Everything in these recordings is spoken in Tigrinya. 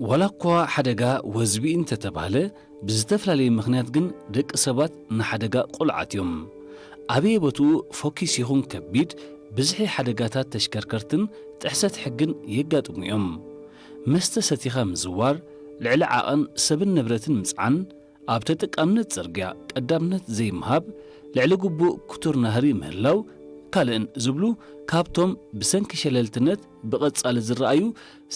ዋላ እኳ ሓደጋ ወዝቢ እንተተባህለ፣ ብዝተፈላለየ ምኽንያት ግን ደቂ ሰባት ንሓደጋ ቁልዓት እዮም። ኣበየ ቦትኡ ፎኪስ ይኹን ከቢድ፣ ብዝሒ ሓደጋታት ተሽከርከርትን ጥሕሰት ሕግን የጋጥሙ እዮም። መስተ ሰቲኻ ምዝዋር፣ ልዕሊ ዓቐን ሰብን ንብረትን ምጽዓን፣ ኣብ ተጠቃምነት ጽርግያ ቀዳምነት ዘይምሃብ፣ ልዕሊ ግቡእ ክቱር ናህሪ ምህላው፣ ካልእን ዝብሉ ካብቶም ብሰንኪ ሸለልትነት ብቐጻሊ ዝረኣዩ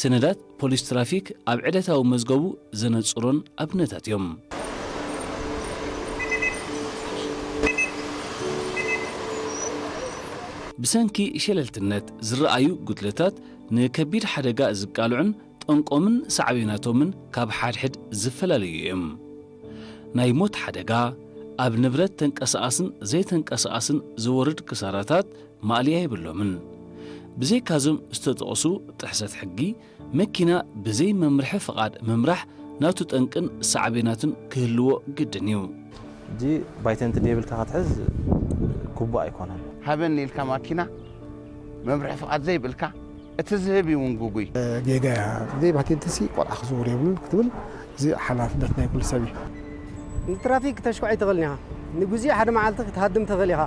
ሰነዳት ፖሊስ ትራፊክ ኣብ ዕለታዊ መዝገቡ ዘነጽሮን ኣብነታት እዮም። ብሰንኪ ሸለልትነት ዝረኣዩ ጉድለታት ንከቢድ ሓደጋ ዝቃልዑን ጠንቆምን ሳዕቤናቶምን ካብ ሓድሕድ ዝፈላለዩ እዮም። ናይ ሞት ሓደጋ፣ ኣብ ንብረት ተንቀሳቓስን ዘይተንቀሳቓስን ዝወርድ ክሳራታት ማእለያ የብሎምን። ብዘይካዞም ዝተጠቕሱ ጥሕሰት ሕጊ፣ መኪና ብዘይ መምርሒ ፍቓድ ምምራሕ ናቱ ጠንቅን ሳዕቤናቱን ክህልዎ ግድን እዩ። ሕጂ ባይተን እንተደይብልካ ክትሕዝ ግቡእ ኣይኮነን። ሃበኒ ኢልካ ማኪና መምርሒ ፍቓድ ዘይብልካ፣ እቲ ዝህብ እዩ እውን ግጉይ። ጌጋ እያ። ዘይባቴንትሲ ቆልዓ ክዝውር የብሉን ክትብል፣ እዚ ሓላፍነት ናይ ኩሉ ሰብ እዩ። ንትራፊክ ክተሽኩዕ ኣይትኽእልን ኢኻ። ንግዜኡ ሓደ መዓልቲ ክትሃድም ትኽእል ኢኻ።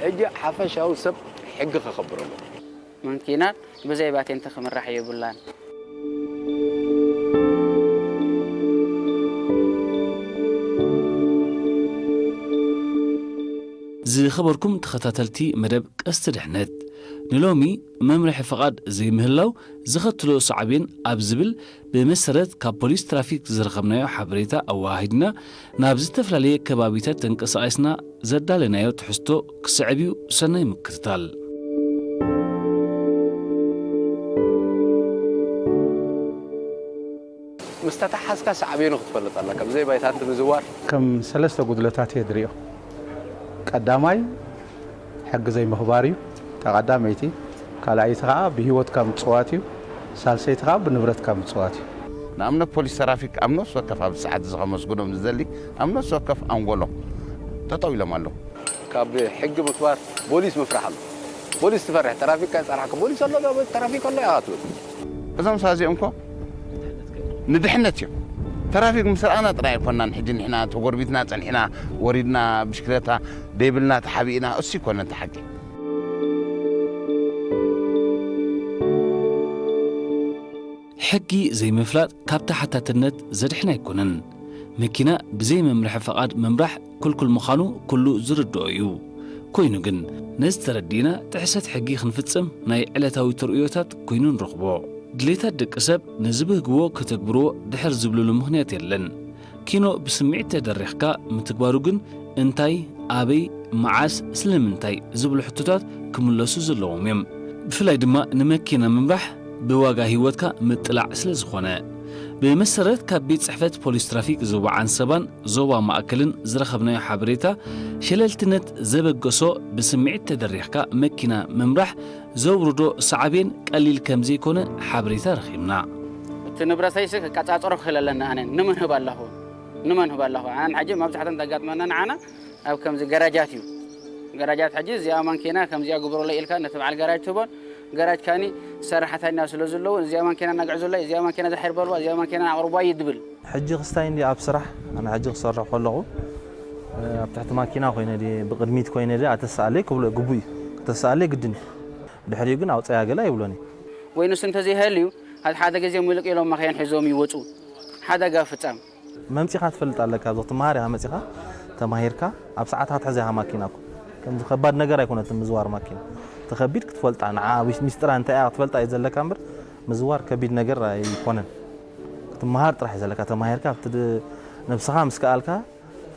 ሕጂ ሓፈሻዊ ሰብ ሕጊ ከኸብር ኣለዎ። መኪና ብዘይ ባቴንት ክምራሕ የብላን። ዝኸበርኩም ተኸታተልቲ መደብ ቀስቲ ድሕነት፣ ንሎሚ መምርሒ ፍቓድ ዘይምህላው ዘኸትሎ ሳዕቤን ኣብ ዝብል ብመሰረት ካብ ፖሊስ ትራፊክ ዝረኸብናዮ ሓበሬታ ኣወሃሂድና፣ ናብ ዝተፈላለየ ከባቢታት ተንቀሳቒስና ዘዳለናዮ ትሕዝቶ ክስዕብ እዩ። ሰናይ ምክትታል። ምስ ተተሓዝካ ሳዕቤኑ ክትፈልጥ ኣለካ። ብዘይ ባይታ እንት ምዝዋር። ከም ሰለስተ ጉድለታት እየ ዝሪኦ። ቀዳማይ፣ ሕጊ ዘይምኽባር እዩ። እታ ቀዳመይቲ። ካልኣይቲ ኸዓ ብህይወትካ ምጽዋት እዩ። ሳልሰይቲ ኸዓ ብንብረትካ ምጽዋት እዩ። ንኣብነት ፖሊስ ትራፊክ ኣብ ነፍሲ ወከፍ ኣብዚ ሰዓት እዚ ከመስግኖም ዝደሊ ኣብ ነፍሲ ወከፍ ኣንጎሎም ጠጠው ኢሎም ኣለዉ። ካብ ሕጊ ምኽባር ፖሊስ ምፍራሕ ኣሎ። ፖሊስ ትፈርሕ፣ ትራፊክ ከይጸናሕካ ፖሊስ ኣሎ ዶ፣ ትራፊክ ኣሎ ኢኻ ትብል። እዞም ሳዚኦም እኮ ንድሕነት እዮም። ትራፊክ ምስ ረኣና ጥራይ ኣይኮናን። ሕጂ ንሕና ተጎርቢትና ጸኒሕና ወሪድና ብሽክለታ ደይብልና ተሓቢእና እሱ ይኮነ እቲ ሓቂ። ሕጊ ዘይምፍላጥ ካብ ተሓታትነት ዘድሕን ኣይኮነን። መኪና ብዘይ መምርሒ ፍቓድ ምምራሕ ክልኩል ምዃኑ ኩሉ ዝርድኦ እዩ። ኮይኑ ግን ነዚ ተረዲእና ጥሕሰት ሕጊ ክንፍጽም ናይ ዕለታዊ ተርእዮታት ኮይኑ ንረኽቦ። ድሌታት ደቂ ሰብ ንዝብህግዎ ከተግብርዎ ድሕር ዝብልሉ ምኽንያት የለን። ኪኖ ብስምዒት ተደሪኽካ ምትግባሩ ግን እንታይ፣ ኣበይ፣ መዓስ፣ ስለምንታይ ዝብሉ ሕቶታት ክምለሱ ዘለዎም እዮም። ብፍላይ ድማ ንመኪና ምምራሕ ብዋጋ ህይወትካ ምጥላዕ ስለ ዝኾነ። ብመሰረት ካብ ቤት ጽሕፈት ፖሊስ ትራፊክ ዞባ ዓንሰባን ዞባ ማእከልን ዝረኸብናዮ ሓበሬታ፣ ሸለልትነት ዘበገሶ ብስምዒት ተደሪኽካ መኪና ምምራሕ ዘውርዶ ሳዕቤን ቀሊል ከም ዘይኮነ ሓበሬታ ረኺብና። እቲ ንብረተይስ ክቀጻጸሮ ክኽእል ኣለኒ ኣነ። ንመን ህብ ኣለኹ? ንመን ህብ ኣለኹ? ኣነ ሕጂ መብዛሕትኦም ዘጋጥመና ንዓና ኣብ ከምዚ ገራጃት እዩ። ገራጃት ሕጂ እዚኣ ማንኪና ከምዚኣ ግብረለይ ኢልካ ነቲ በዓል ገራጅ ትህቦን፣ ገራጅ ካኒ ሰራሕተኛ ስለ ዘለዉ እዚኣ ማንኪና እናግዕዙለይ፣ እዚኣ ማንኪና ዝሕር በልዋ፣ እዚኣ ማንኪና ኣቕርቧ እዩ ድብል። ሕጂ ክስታይ እንዲ ኣብ ስራሕ፣ ኣነ ሕጂ ክሰርሕ ከለኹ፣ እ፣ ኣብ ትሕቲ ማኪና ኮይነ ድየ፣ ብቕድሚት ኮይነ ድየ፣ ኣተስኣለይ ክብሎ ግቡእ እዩ። ከተስኣለይ ግድን እዩ። ድሕሪኡ ግን ኣውፀያ ገለ ኣይብሎን እዩ። ወይ ንሱ እንተዘይሃልዩ፣ ሓደ ሓደ ግዜ ምልቅ ኢሎም ማካይን ሒዞም ይወፁ። ሓደጋ ፍፃም። መምፂኻ ትፈልጥ ኣለካ፣ ኣብዚ ክትመሃር ኢኻ መፂኻ፣ ተማሂርካ፣ ኣብ ሰዓትካ ክትሕዛ ኢኻ ማኪና እኮ። ከምዚ ከባድ ነገር ኣይኮነትን ምዝዋር ማኪና። እቲ ከቢድ ክትፈልጣ፣ ንዓ ሚስ-፣ ሚስጥራ እንታይ እያ ክትፈልጣ እዩ ዘለካ እምበር፣ ምዝዋር ከቢድ ነገር ኣይኮነን። ክትመሃር ጥራሕ እዩ ዘለካ፣ ተማሂርካ፣ ኣብቲ ድ-፣ ነብስኻ ምስ ከኣልካ፣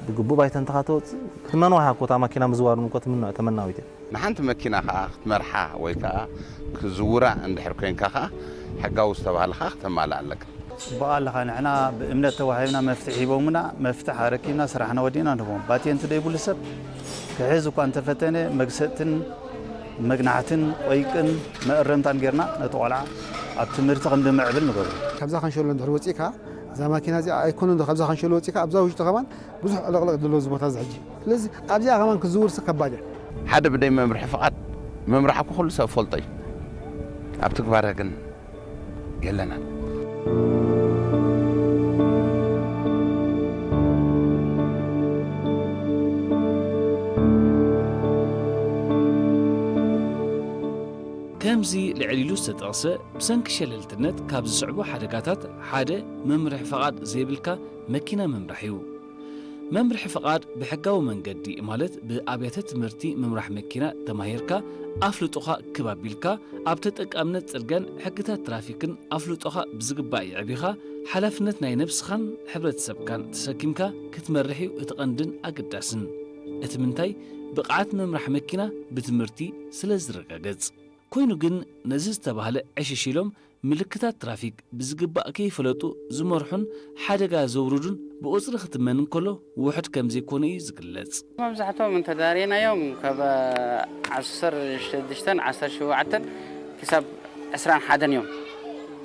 ብግቡእ ባይታ እንተኻ ተወፅእ፣ ክትመንዋ ኢኻ እኮ፣ እታ ማኪና ምዝዋር እውን እኮ ትምነ-፣ ተመናዊት እያ። ንሓንቲ መኪና ኸዓ ክትመርሓ ወይ ከኣ ክዝውራ እንድሕር ኮይንካ ኸዓ፣ ሕጋዊ ዝተባህለ ኸዓ ክተማልእ ኣለካ። ጽቡቕ ኣለኻ። ንሕና ብእምነት ተዋሂብና መፍትሒ ሂቦምና፣ መፍትሒ ኣረኪብና ስራሕና ወዲእና ንህቦም። ባቴንት ደይብሉ ሰብ ክሕዝ እኳ እንተፈተነ፣ መግሰጥትን መግናሕትን ቆይቅን መእረምታን ጌርና ነቲ ቆልዓ ኣብ ትምህርቲ ከም ዝምዕብል ንገብሮ። ካብዛ ካንሸሎ እንድሕር ወጺእካ፣ እዛ ማኪና እዚኣ ኣይኮነን ዶ ካብዛ ካንሸሎ ወጺእካ ኣብዛ ውሽጢ ከማን ብዙሕ ዕልቕልቕ ዘለዎ እዚ ቦታ እዚ ሕጂ። ስለዚ ኣብዚኣ ከማን ክዝውርሲ ከባድ እያ። ሓደ ብደይ መምርሒ ፍቓድ ምምራሕ እኮ ኩሉ ሰብ ፈልጦ እዩ። ኣብ ትግባረ ግን የለናን። ከምዚ ልዕል ኢሉ ዝተጠቕሰ፣ ብሰንኪ ሸለልትነት ካብ ዝስዕቡ ሓደጋታት ሓደ፣ መምርሒ ፍቓድ ዘይብልካ መኪና ምምራሕ እዩ። መምርሒ ፍቓድ ብሕጋዊ መንገዲ፣ ማለት ብኣብያተ ትምህርቲ ምምራሕ መኪና ተማሂርካ፣ ኣፍልጦኻ ክብ ኣቢልካ፣ ኣብ ተጠቃምነት ጽርግያን ሕግታት ትራፊክን ኣፍልጦኻ ብዝግባእ የዕቢኻ፣ ሓላፍነት ናይ ነብስኻን ሕብረተሰብካን ተሰኪምካ ክትመርሕ እዩ እቲ ቀንድን ኣገዳስን። እቲ ምንታይ፣ ብቕዓት ምምራሕ መኪና ብትምህርቲ ስለ ዝረጋገጽ። ኮይኑ ግን፣ ነዚ ዝተባህለ ዕሽሽ ኢሎም ምልክታት ትራፊክ ብዝግባእ ከይፈለጡ ዝመርሑን ሓደጋ ዘውርዱን ብቑጽሪ ክትመን እንከሎ ውሑድ ከም ዘይኮነ እዩ ዝግለጽ። መብዛሕትኦም እንተዳሪናዮም ካብ ዓሰርተ ሽዱሽተን ዓሰርተ ሸውዓተን ክሳብ ዕስራን ሓደን እዮም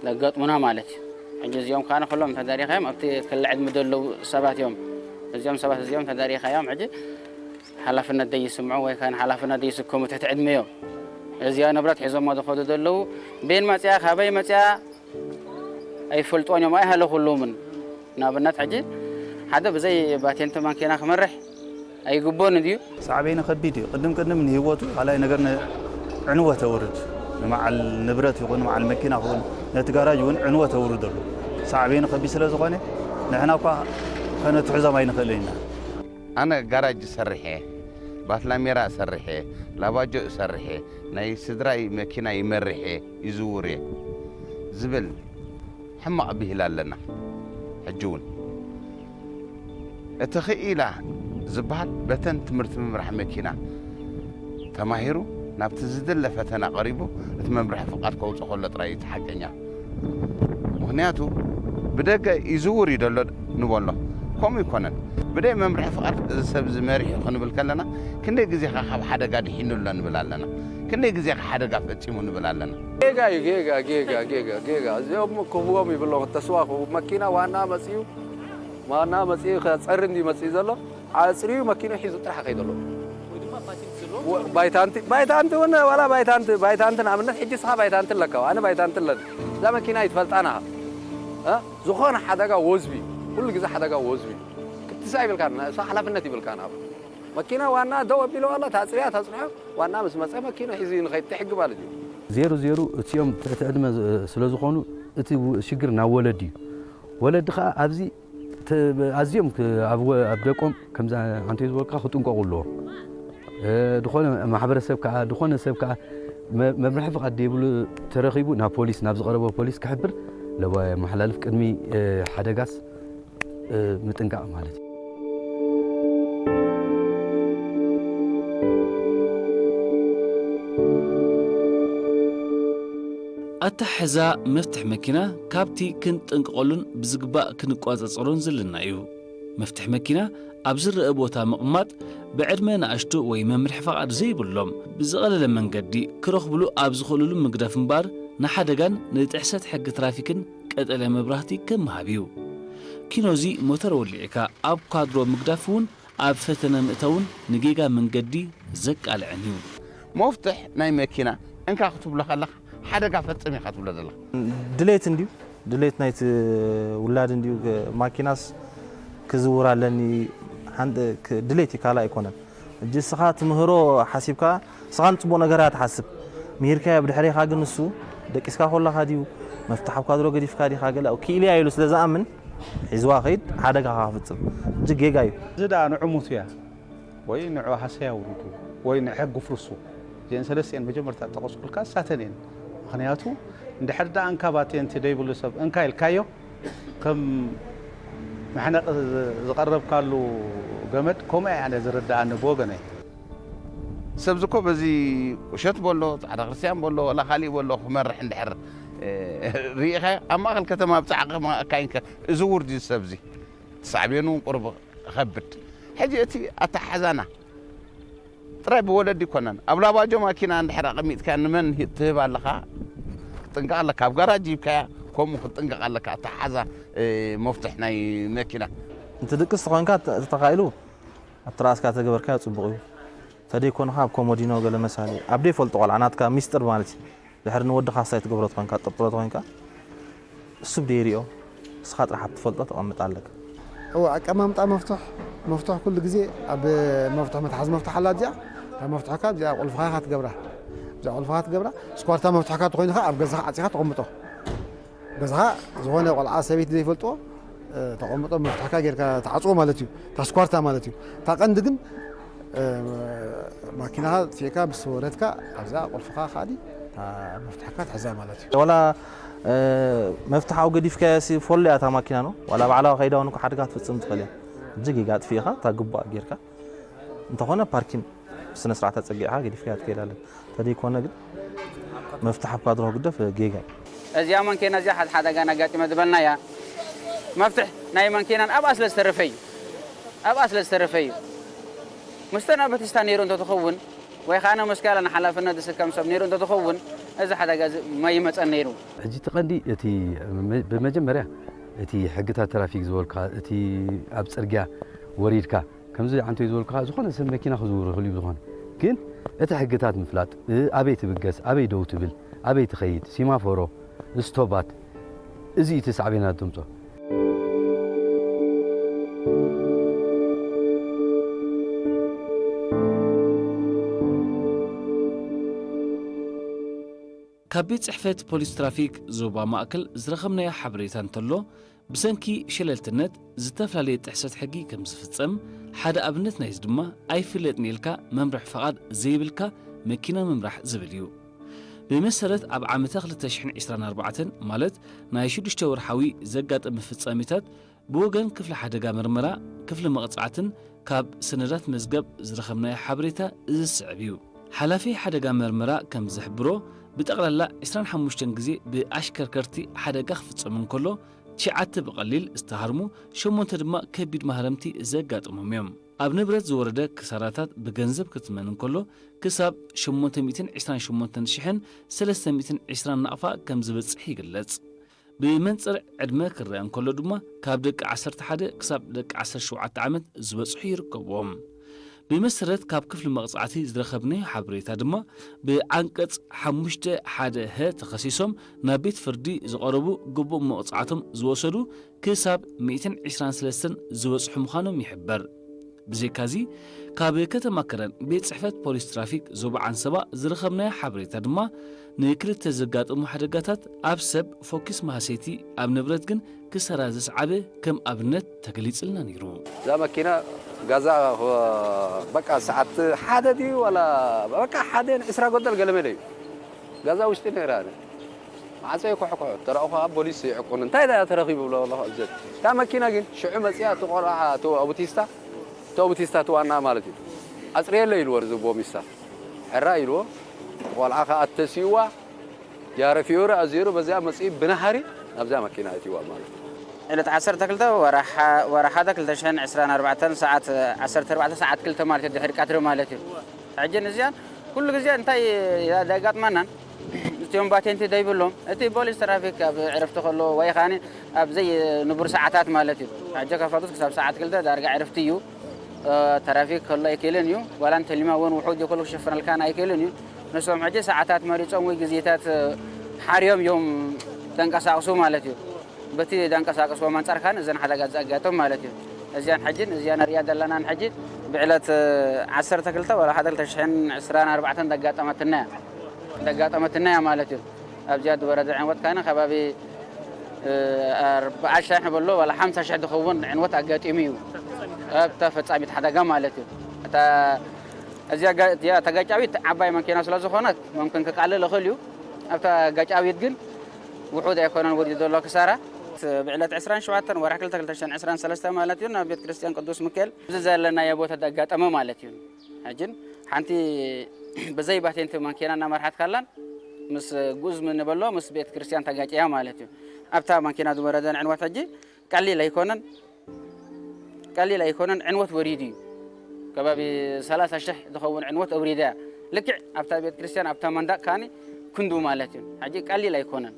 ዘጋጥሙና ማለት እዩ። ሕጂ እዚኦም ከኣ ንኹሎም እንተዳሪኻዮም ኣብቲ ክሊ ዕድመ ዘለዉ ሰባት እዮም። እዚኦም ሰባት እዚኦም እንተዳሪኻዮም ሕጂ ሓላፍነት ዘይስምዑ ወይ ከኣ ሓላፍነት ዘይስከሙ ትሕቲ ዕድመ እዮም። እዚኣ ንብረት ሒዞሞ ዝኸዱ ዘለዉ ቤን መጽያ፣ ካበይ መጽያ ኣይፈልጦን እዮም፣ ኣይሃለኹሉምን። ንኣብነት ሕጂ ሓደ ብዘይ ባቴንት ማኪና ክመርሕ ኣይግቦን ድዩ? ሳዕቤኑ ከቢድ እዩ። ቅድም ቅድም ንህይወቱ ካልኣይ ነገር ን-፣ ዕንወት ተውርድ። ንመዓል ንብረት ይኹን፣ ንመዓል መኪና ይኹን፣ ነቲ ጋራጅ እውን ዕንወት ተውርደሉ። ሳዕቤኑ ከቢድ ስለ ዝኾነ፣ ንሕና እኳ ከነትሕዞም ኣይንኽእልን ኢና። ኣነ ጋራጅ እሰርሕ እየ፣ ባትላሜራ እሰርሕ እየ፣ ላባጆ እሰርሕ እየ፣ ናይ ስድራይ መኪና ይመርሕ እየ፣ ይዝውር እየ ዝብል ሕማቕ ብሂል ኣለና። ሕጂ እውን እቲ ክኢላ ዝበሃል በተን ትምህርቲ ምምራሕ መኪና ተማሂሩ ናብቲ ዝድለ ፈተና ቀሪቡ እቲ መምርሒ ፍቓድ ከውፅእ ከሎ ጥራይ እዩ እቲ ሓቀኛ። ምኽንያቱ ብደገ ይዝውር እዩ ዘሎ ንበሎ። ከምኡ ኣይኮነን። ብደይ መምርሒ ፍቓድ እዚ ሰብ እዚ መሪሑ ክንብል ከለና ክንደይ ግዜኻ ካብ ሓደጋ ድሒኑ ኣሎ ንብል ኣለና። ክንደይ ግዜኻ ሓደጋ ፈፂሙ ንብል ኣለና። ጌጋ እዩ፣ ጌጋ፣ ጌጋ፣ ጌጋ፣ ጌጋ። እዚኦም ክህብዎም ይብሎም፣ ተስዋ ክህቡ። መኪና ዋና መፅዩ፣ ዋና መፅዩ ከፀሪ እንዲ መፅዩ ዘሎ፣ ኣፅርዩ መኪና ሒዙ ጥራሕ ከይደሎ። ባይታንቲ፣ ባይታንቲ እውን ዋላ ባይታንቲ፣ ባይታንቲ ንኣብነት ሕጂ እስኻ ባይታንቲ ኣለካ፣ ኣነ ባይታንቲ ኣለኒ። እዛ መኪና ይትፈልጣና። እ? ዝኾነ ሓደጋ ወዝቢ፣ ኩሉ ግዜ ሓደጋ ወዝቢ። ክትስኣ ይብልካ፣ እሱ ሓላፍነት ይብልካ ናብ መኪና ዋና ደው ኣቢሎ ዋላ ታፅርያ ታፅርሖ፣ ዋና ምስ መፀ መኪና ሒዙ ንኸይድ ትሕጊ ማለት እዩ። ዜሩ ዜሩ እቲኦም ትሕቲ ዕድመ ዝ-፣ ስለ ዝኾኑ እቲ ው-፣ ሽግር ናብ ወለዲ እዩ። ወለዲ ኸዓ ኣብዚ ተ-፣ ኣዝዮም ክ-፣ ኣብ ወ-፣ ኣብ ደቆም ከምዚ ዓንተይ ዝበልካ ክጥንቀቑ ኣለዎም። እ፣ ዝኾነ ማሕበረሰብ ከዓ፣ ዝኾነ ሰብ ከዓ መ-፣ መምርሒ ፍቓድ ዘይብሉ ተረኺቡ ናብ ፖሊስ፣ ናብ ዝቐረበ ፖሊስ ክሕብር ለዋ የመሓላልፍ ቅድሚ፣ እ፣ ሓደጋስ፣ እ፣ ምጥንቃቕ ማለት እዩ። ኣተሓሕዛ መፍትሕ መኪና ካብቲ ክንጥንቀቐሉን ብዝግባእ ክንቆጻጸሮን ዘለና እዩ። መፍትሕ መኪና ኣብ ዝረአ ቦታ ምቕማጥ፣ ብዕድመ ንኣሽቱ ወይ መምርሒ ፍቓድ ዘይብሎም ብዝቐለለ መንገዲ ክረኽብሉ ኣብ ዝኽእልሉ ምግዳፍ እምበኣር፣ ንሓደጋን ንጥሕሰት ሕጊ ትራፊክን ቀጠልያ መብራህቲ ከም ምሃብ እዩ። ኪኖዚ ሞተር ወሊዕካ ኣብ ኳድሮ ምግዳፍ እውን ኣብ ፈተነ ምእታውን ንጌጋ መንገዲ ዘቃልዕን እዩ። መፍትሕ ናይ መኪና እንካ ክትብሎ ከለኻ ሓደጋ ፈጽም ኢኻ ትብሎ ዘለኻ። ድሌት እንድዩ፣ ድሌት ናይቲ ውላድ እንድዩ፣ ማኪናስ ክዝውር ኣለኒ፣ ሓን-፣ ክ-፣ ድሌት እዩ፣ ካልእ ኣይኮነን። ሕጂ እስኻ ትምህሮ ሓሲብካ፣ እስኻ ንጽቡቕ ነገር እያ ትሓስብ። ምሂርካዮ፣ ብድሕሬኻ ግን ንሱ ደቂስካ ከለኻ ድዩ፣ መፍትሕ ኣብ ኳድሮ ገዲፍካ ዲኻ፣ ገለ ክኢልያ ኢሉ ስለ ዝኣምን፣ ሒዝዋ ኸይድ፣ ሓደጋ ኸዓ ክፍጽም። ሕጂ ጌጋ እዩ። እዚ ደኣ ንዕሙት እያ። ወይ ንዑ ሃሰያ ውርዱ፣ ወይ ንሕጊ ፍርሱ። እዚአን ሰለስቲአን መጀመርታ ጠቐስኩልካ እሳተን እየን። ምኽንያቱ፣ እንድሕር ደኣ እንካ ባቴንቲ ደይብሉ ሰብ እንካ ኢልካዮ፣ ከም መሕነቒ ዝ-፣ ዝቐረብካሉ ገመድ፣ ከምኡ እየ ኣነ ዝርድኣኒ ብወገነይ። ሰብዚ እኮ በዚ ቁሸት በሎ፣ ጻዕዳ ክርስትያን በሎ፣ ወላ ካሊእ በሎ ክመርሕ እንድሕር፣ እ፣ ርኢኻዮ፣ ኣብ ማእከል ከተማ ኣብ ጻዕቂ ማእካይንከ እዚ ውርድ እዩ ሰብዚ። ሳዕቤኑ እውን ቁሩብ ከብድ። ሕጂ እቲ ኣተሓሕዛና ጥራይ ብወለዲ ኣይኮነን። ኣብ ላባጆ ማኪና እንድሕር ኣቐሚጥካ ንመን ሂ-፣ ትህብ ኣለኻ? ክትጥንቀቕ ኣለካ። ኣብ ጋራጅ ሂብካያ፣ ከምኡ ክትጥንቀቕ ኣለካ። ኣተሓሕዛ፣ እ፣ መፍትሕ ናይ መኪና። እንትድቅስ ተኾይንካ፣ ተ-፣ ተኻኢሉ ኣብቲ ራእስካ ተገበርካዮ ጽቡቕ እዩ። ተደይኮንኻ ኣብ ኮሞዲኖ ገለ መሳሊ፣ ኣብ ደይፈልጦ ቆልዓ ናትካ ሚስጥር ማለት እዩ። ድሕሪ ንወድኻ ሳይ ትገብሮ ተኾይንካ፣ ጥርጥሮ ተኾይንካ፣ እሱ ብደይሪኦ እስኻ ጥራሕ ኣብ ትፈልጦ ተቐምጥ ኣለካ። እወ፣ ኣቀማምጣ መፍትሕ፣ መፍትሕ ኩሉ ግዜ ኣብ መፍትሕ፣ መትሓዚ መፍትሕ ኣላ እዚኣ። እታ መፍትሕካ እዚኣ ቁልፍኻ ኢኻ ትገብራ። እዚኣ ቁልፍኻ ትገብራ። ስኳርታ መፍትሕካ ተኾይኑ ኸዓ ኣብ ገዛኻ ዓፂኻ ተቐምጦ። ገዛኻ ዝኾነ ቆልዓ ሰበይቲ ዘይፈልጥዎ፣ እ፣ ተቐምጦ መፍትሕካ ጌርካ ትዓፅዎ ማለት እዩ። እታ ስኳርታ ማለት እዩ። እታ ቀንዲ ግን፣ እ፣ ማኪናኻ ጥፊእካ ምስ ወረድካ ኣብዛ ቁልፍኻ ከዓኒ እታ መፍትሕካ ትሕዛ ማለት እዩ። ዋላ፣ እ፣ መፍትሓዊ ገዲፍካዮ ሲ ፎሎ እያ እታ ማኪና ነው። ዋላ ባዕላዊ ከይዳ እውን እኮ ሓደጋ ክትፍፅም ትኽእል እያ። እጂ ጌጋ ኣጥፊእኻ እታ ግቡኣ ጌርካ እንተኾነ ፓርኪን ብስነ ስርዓት ኣፀጊዕኻ ገዲፍካዮ ትከይድ ኣለካ። እንተደይኮነ ግን መፍትሕ ኣብካ ድሮ ግደፍ ጌጋ እዩ። እዚኣ መንኬና እዚኣ ሓድ ሓደጋን ኣጋጢመ ዝበልናያ መፍትሕ ናይ መንኬናን ኣብኣ ስለ ዝተረፈ እዩ። ኣብኣ ስለ ዝተረፈ እዩ። ምስተ ናብ በቲስታ ነይሩ እንተትኸውን ወይ ከዓ ነመስካላ ንሓላፍነት ዝስከም ሰብ ነይሩ እንተትኸውን እዚ ሓደጋ እዚ መይመፀን ነይሩ። ሕጂ እቲ ቀንዲ እቲ መ- ብመጀመርያ እቲ ሕግታት ትራፊክ ዝበልካ እቲ ኣብ ፅርግያ ወሪድካ ከምዚ ዓንተይ ዝበልካ ዝኾነ ሰብ መኪና ክዝውር ይኽእል እዩ ዝኾነ ግን እቲ ሕግታት ምፍላጥ እ፣ ኣበይ ትብገስ ኣበይ ደው ትብል ኣበይ ትኸይድ ሲማፎሮ ስቶባት እዚ እቲ ሳዕቤናት ድምፆ ካብ ቤት ጽሕፈት ፖሊስ ትራፊክ ዞባ ማእከል ዝረኸብናዮ ሓበሬታ እንተሎ፣ ብሰንኪ ሸለልትነት ዝተፈላለየ ጥሕሰት ሕጊ ከም ዝፍጸም፣ ሓደ ኣብነት ናይዚ ድማ ኣይፍለጥን ኢልካ መምርሒ ፈቓድ ዘይብልካ መኪና ምምራሕ ዝብል እዩ። ብመሰረት ኣብ ዓመተ ክልተ ሽሕን ዕስራን ኣርባዕተን ማለት ናይ ሽዱሽተ ወርሓዊ ዘጋጠመ ፍጻሜታት ብወገን ክፍሊ ሓደጋ መርመራ፣ ክፍሊ መቕጻዕትን ካብ ሰነዳት መዝገብ ዝረኸብናዮ ሓበሬታ እዚ ዝስዕብ እዩ። ሓላፊ ሓደጋ መርመራ ከም ዝሕብሮ፣ ብጠቕላላ ዕስራን ሓሙሽተን ግዜ ብኣሽከርከርቲ ሓደጋ ክፍጸም እንከሎ፣ ትሽዓተ ብቐሊል ዝተሃርሙ፣ ሸሞንተ ድማ ከቢድ ማህረምቲ ዘጋጥሞም እዮም። ኣብ ንብረት ዝወረደ ክሳራታት ብገንዘብ ክትመን እንከሎ፣ ክሳብ ሸሞንተ ሚእትን ዕስራን ሸሞንተን ሽሕን ሰለስተ ሚእትን ዕስራን ናቕፋ ከም ዝበጽሕ ይግለጽ። ብመንጽር ዕድመ ክረአ እንከሎ ድማ፣ ካብ ደቂ ዓሰርተ ሓደ ክሳብ ደቂ ዓሰርተ ሸውዓተ ዓመት ዝበጽሑ ይርከብዎም። ብመሰረት ካብ ክፍሊ መቕጻዕቲ ዝረኸብናዮ ሓበሬታ ድማ፣ ብዓንቀጽ ሓሙሽተ ሓደ ሀ ተኸሲሶም ናብ ቤት ፍርዲ ዝቐረቡ ግቡእ መቕጻዕቶም ዝወሰዱ ክሳብ ሚእትን ዕስራን ሰለስተን ዝበጽሑ ምዃኖም ይሕበር። ብዘይካዚ፣ ካብ ከተማ ከረን ቤት ጽሕፈት ፖሊስ ትራፊክ ዞባ ዓንሰባ ዝረኸብናዮ ሓበሬታ ድማ፣ ንክልተ ዘጋጠሙ ሓደጋታት ኣብ ሰብ ፎኪስ ማህሰይቲ፣ ኣብ ንብረት ግን ክሰራ ዘስዓበ ከም ኣብነት ተገሊጽልና ነይሩ። እዛ መኪና ጋዛ በቃ ሰዓት ሓደ ድዩ ዋላ በቃ ሓደ ዕስራ ጎደል ገለመለ እዩ። ጋዛ ውሽጢ ነይራ ኣነ ማዕፀ ይኩሕኩሑ ተረእኹ ኣብ ፖሊስ ይዕቁን እንታይ ዳ ተረኺቡ ብሎ ኣለኹ ኣብዘት እታ መኪና ግን ሽዑ መፂኣ እቲ ቆልዓ እቲ ኣቡቲስታ እቲ ኣቡቲስታ እቲ ዋና ማለት እዩ ኣፅርየለ ኢልዎ እዚ ቦሚስታ ሕራ ኢልዎ ቆልዓ ከዓ ተሲዋ ያረፊዮሪ ኣዚሩ በዚኣ መፂኡ ብናሃሪ ናብዛ መኪና እቲዋ ማለት እዩ ዕለት ዓሰርተ ክልተ ወርሓ ወርሓ ሓደ ክልተ ሽሕን ዕስራን ኣርባዕተን ሰዓት ዓሰርተ ኣርባዕተ ሰዓት ክልተ ማለት እዩ ድሕሪ ቀትሪ ማለት እዩ ሕጂ ንዚኣን ኩሉ ግዜ እንታይ ደጋጥመናን እቲኦም ባቴንቲ ደይብሎም እቲ ፖሊስ ትራፊክ ኣብ ዕረፍቲ ከሎ ወይ ኻኒ ኣብ ዘይንቡር ሰዓታት ማለት እዩ ሕጂ ከፈቱስ ክሳብ ሰዓት ክልተ ዳርጋ ዕረፍቲ እዩ ትራፊክ ከሎ ኣይክእልን እዩ ዋላ እንተሊማ እውን ውሑድ ይኮሉ ክሸፍነልካን ኣይክእልን እዩ ንሶም ሕጂ ሰዓታት መሪፆም ወይ ግዜታት ሓርዮም እዮም ተንቀሳቅሱ ማለት እዩ በቲ ዳንቀሳቀስዎም ኣንጻር ካን እዘን ሓደጋ ዘጋጠም ማለት እዩ እዚያን ሕጅን እዚያን ንሪኣ ዘለናን ሕጂ ብዕለት ዓሰርተ ክልተ ወላ ሓደ ክልተ ሽሕን ዕስራን ኣርባዕተን ደጋጠመትና እያ ደጋጠመትና እያ ማለት እዩ ኣብዚኣ ድበረደ ዕንወት ካነ ከባቢ ኣርባዓ ሽሕ ንበሎ ዋላ ሓምሳ ሽሕ ዝኸውን ዕንወት ኣጋጢሙ እዩ ኣብታ ፈጻሚት ሓደጋ ማለት እዩ እታ እዚኣ ተጋጫዊት ዓባይ መኪና ስለ ዝኾነት መምክን ክቃልል እኽእል እዩ ኣብታ ጋጫዊት ግን ውሑድ ኣይኮነን ወዲኡ ዘሎ ክሳራ ብዕለት ዕስራን ሸውዓተን ወርሒ ክልተ ክልተ ሽሕን ዕስራን ሰለስተ ማለት እዩ ናብ ቤት ክርስቲያን ቅዱስ ሚካኤል እዚ ዘለናዮ ቦታ ዘጋጠመ ማለት እዩ ሕጅን ሓንቲ ብዘይ ባቴንቲ ማኪና እናመርሓት ካላን ምስ ጉዝ ንበሎ ምስ ቤት ክርስቲያን ተጋጭያ ማለት እዩ ኣብታ ማኪና ዝወረደ ንዕንወት ሕጂ ቀሊል ኣይኮነን ቀሊል ኣይኮነን ዕንወት ወሪዱ እዩ ከባቢ ሰላሳ ሽሕ ዝኸውን ዕንወት ኣውሪዳ እያ ልክዕ ኣብታ ቤት ክርስቲያን ኣብታ መንዳቅ ካኒ ክንዱ ማለት እዩ ሕጂ ቀሊል ኣይኮነን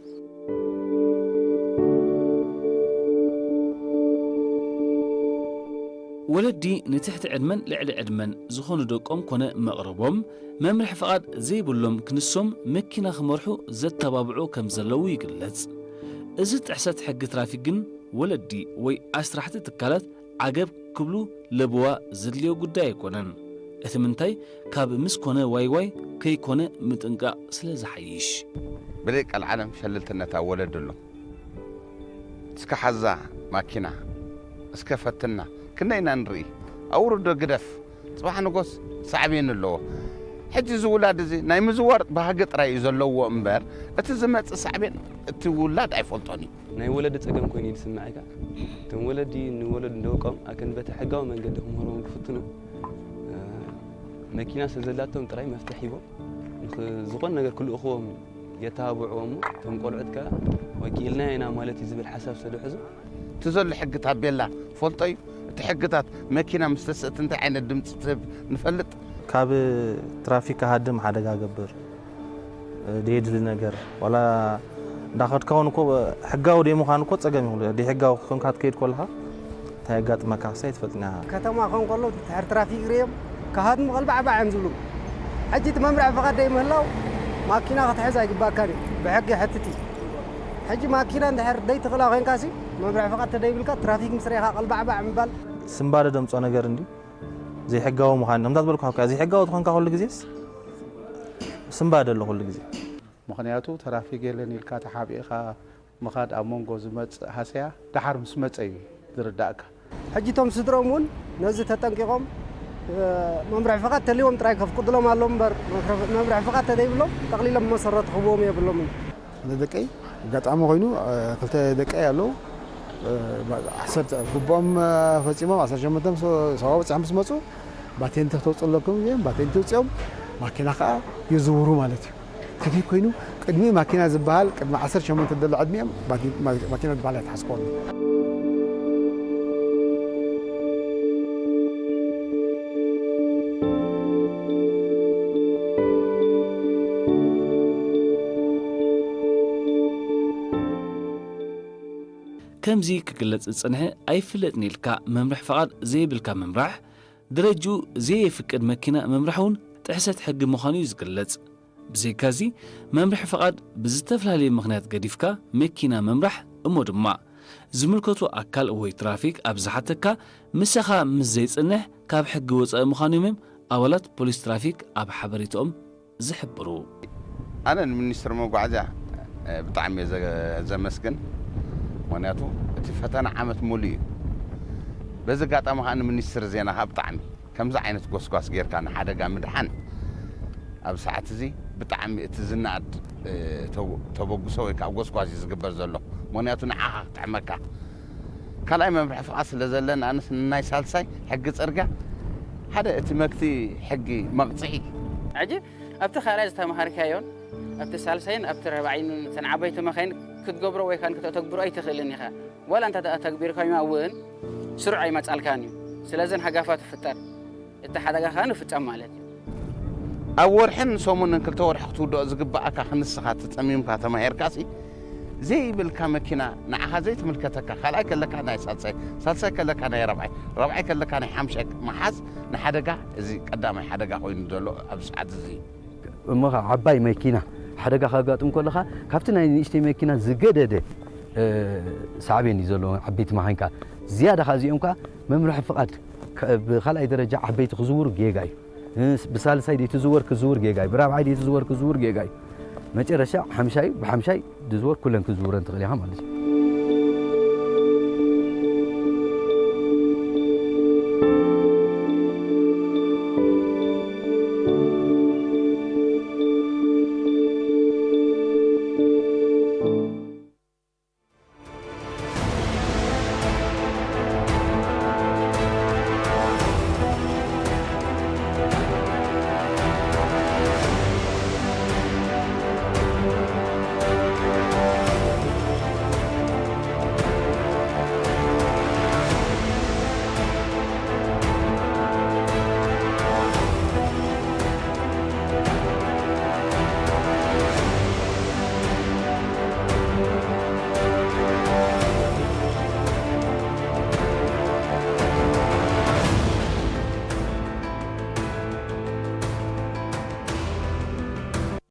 ወለዲ ንትሕቲ ዕድመን ልዕሊ ዕድመን ዝኾኑ ደቆም ኮነ መቕረቦም መምርሒ ፍቓድ ዘይብሎም ክንሶም መኪና ክመርሑ ዘተባብዑ ከም ዘለዉ ይግለጽ። እዚ ጥሕሰት ሕጊ ትራፊክ ግን ወለዲ ወይ ኣስራሕቲ ትካላት ዓገብ ክብሉ ለበዋ ዘድልዮ ጉዳይ ኣይኮነን። እቲ ምንታይ ካብ ምስ ኮነ ዋይ ዋይ ከይኮነ ምጥንቃቕ ስለ ዝሓይሽ። ብለይ ቀልዓለም ሸልልትነታ ወለድሉ። እስከ ሓዛ ማኪና፣ እስከ ፈትና፣ ክንደይ ኢና ንርኢ? ኣውርዶ ግደፍ፣ ጽባሕ ንጎስ ሳዕቤን ኣለዎ። ሕጂ እዚ ውላድ እዚ ናይ ምዝዋር ባህጊ ጥራይ እዩ ዘለዎ እምበር፣ እቲ ዝመጽእ ሳዕቤን እቲ ውላድ ኣይፈልጦን እዩ። ናይ ወለዲ ጸገም ኮይኑ እዩ ዝስምዐካ። እቶም ወለዲ ንወለዱ ንደቆም ኣከን በቲ ሕጋዊ መንገዲ ክምህርዎም ክፍትኑ፣ እ፣ መኪና ስለ ዘላቶም ጥራይ መፍትሕ ሂቦም፣ ንኽ-፣ ዝኾነ ነገር ክልእኽዎም የተባብዕዎ እሞ፣ እቶም ቆልዑት ከኣ ወኪልናዮ ኢና ማለት እዩ ዝብል ሓሳብ ስለ ዝሕዙ፣ እቲ ዘሎ ሕጊ ታቤላ ፈልጦ እዩ። እቲ ሕግታት መኪና ምስ ተስእት እንታይ ዓይነት ድምፂ ትህብ ንፈልጥ። ካብ ትራፊክ ክሃድም ሓደጋ ገብር፣ ደየድሊ ነገር፣ ዋላ እንዳኸድካ እውን እኮ ሕጋዊ ደይ ምዃን እኮ ጸገም ይኹን። ደይ ሕጋዊ ኮንካ ትከይድ ከለኻ እንታይ የጋጥመካ ክሳይ ትፈልጥና ኢኻ። ከተማ ክኾን ከሎ ድሕሪ ትራፊክ ርእዮም ክሃድሙ ቀልባዕባዕ እዮም ዝብሉ። ሕጂ እቲ መምርሒ ፍቓድ ደይ ምህላው ማኪና ክትሕዝ ኣይግባእካን እዩ። ብሕጊ ሕትት እዩ። ሕጂ ማኪና እንድሕር ደይ ትኽእላ ኮይንካሲ መምርሒ ፍቓድ ተደይብልካ ትራፊክ ምስ ርኢኻ ቀልባዕባዕ ምባል። ስንባደ ደምጾ ነገር እንዲ ዘይሕጋዊ ምዃን። ከምዛ ዝበልኩ ሓውካ ዘይሕጋዊ ዝኾንካ ኩሉ ግዜስ ስንባደ ኣሎ ኩሉ ግዜ። ምኽንያቱ ትራፊክ የለን ኢልካ ተሓቢእኻ ምኻድ ኣብ መንጎ ዝመጽእ ሃሰያ ደሓር ምስ መጸ እዩ ዝርዳእካ። ሕጂ እቶም ስድሮም እውን ነዚ ተጠንቂቖም፣ እ፣ መምርሒ ፍቓድ ተልዎም ጥራይ ከፍቅድሎም ኣለዎም እምበር መምርሒ ፍቓድ ተደይብሎም ጠቕሊሎም መሰረት ክህብዎም የብሎምን። ሓደ ደቀይ ኣጋጣሚ ኮይኑ፣ እ፣ ክልተ ደቀይ ኣለዉ። እ፣ ዓሰርተ ግቡኦም፣ እ፣ ፈጺሞም ዓሰርተ ሸሞንተ ምስ፣ ሰብዓ በጺሖም ምስ መጹ ባቴንቲ ክተውጽኡ ኣለኩም እዮም። ባቴንቲ ውጽኦም ማኪና ከኣ ይዝውሩ ማለት እዩ። ከመይ ኮይኑ ቅድሚ ማኪና ዝበሃል ቅድሚ ዓሰርተ ሸሞንተ ዘሎ ዕድሚኦም ባቲ-፣ ማ-፣ ማኪና ዝበሃል ኣይተሓስቦን። ከምዚ ክግለጽ ዝጸንሐ ኣይፍለጥን ኢልካ መምርሒ ፍቓድ ዘይብልካ ምምራሕ፣ ደረጅኡ ዘየፍቅድ መኪና ምምራሕ እውን ጥሕሰት ሕጊ ምዃኑ እዩ ዝግለጽ። ብዘይካዚ መምርሒ ፍቓድ ብዝተፈላለየ ምኽንያት ገዲፍካ መኪና ምምራሕ እሞ ድማ ዝምልከቶ ኣካል ወይ ትራፊክ ኣብ ዝሓተካ ምሳኻ ምስ ዘይጸንሕ ካብ ሕጊ ወጻኢ ምዃኑ እዮም ኣባላት ፖሊስ ትራፊክ ኣብ ሓበሬታኦም ዝሕብሩ። ኣነ ንሚኒስትሪ መጓዓዝያ፣ እ፣ ብጣዕሚ እየ ዘ-፣ ዘመስግን። ምኽንያቱ እቲ ፈተና ዓመት ሙሉእ እዩ። በዚ ኣጋጣሚ ከዓ ንሚኒስትሪ ዜና ከዓ ብጣዕሚ ከምዚ ዓይነት ጎስጓስ ጌርካ ንሓደጋ ምድሓን ኣብ ሰዓት እዚ ብጣዕሚ እቲ ዝነኣድ፣ እ፣ ተው-፣ ተበግሶ ወይ ከዓ ጎስጓስ እዩ ዝግበር ዘሎ። ምኽንያቱ ንዓኻ ክጥዕመካ። ካልኣይ መምርሒ ፍቓድ ስለ ዘለና ኣነስ ናይ ሳልሳይ ሕጊ ጽርግያ ሓደ እቲ መግቲ ሕጊ መቕጽዒ። ሕጂ ኣብቲ ካልኣይ ዝተምሃርካዮን ኣብቲ ሳልሳይን ኣብቲ ራብዓይን እተን ዓበይቲ መኻይን ክትገብሮ ወይ ካን ከተተግብሮ ኣይትኽእልን ኢኻ። ዋላ እንተ ተግቢርካዮ እውን ስሩዕ ኣይመጻልካን እዩ። ስለዘን ሃጋፋት ይፍጠር፣ እቲ ሓደጋ ከኣ ንፍጸም ማለት እዩ። ኣብ ወርሕን ሰሙንን ክልተ ወርሒ ክትውድኦ ዝግብኣካ ክንስኻ ተጸሚምካ ተማሂርካሲ ዘይብልካ መኪና ንዓኻ ዘይትምልከተካ፣ ካልኣይ ከለካ ናይ ሳልሳይ፣ ሳልሳይ ከለካ ናይ ራብዓይ፣ ራብዓይ ከለካ ናይ ሓምሻይ ምሓዝ ንሓደጋ፣ እዚ ቀዳማይ ሓደጋ ኮይኑ ዘሎ ኣብ ሰዓት እዚ እዩ። እሞ ኸዓ ዓባይ መኪና ሓደጋ ከጋጥም ከለኻ ካብቲ ናይ ንእሽተይ መኪና ዝገደደ፣ እ፣ ሳዕቤን እዩ ዘለዎ። ዓበይቲ መኻይንካ ዝያዳ ኸዓ እዚኦም ከኣ መምርሒ ፍቓድ ከ-፣ ብኻልኣይ ደረጃ ዓበይቲ ክዝውሩ ጌጋ እዩ። እ፣ ብሳልሳይ ደይ ትዝወር ክዝውር ጌጋ እዩ። ብራብዓይ ደይ ትዝወር ክዝውር ጌጋ እዩ። መጨረሻ ሓምሻይ ብሓምሻይ ድዝወር ኩለን ክዝውረን ትኽእል ኢኻ ማለት እዩ።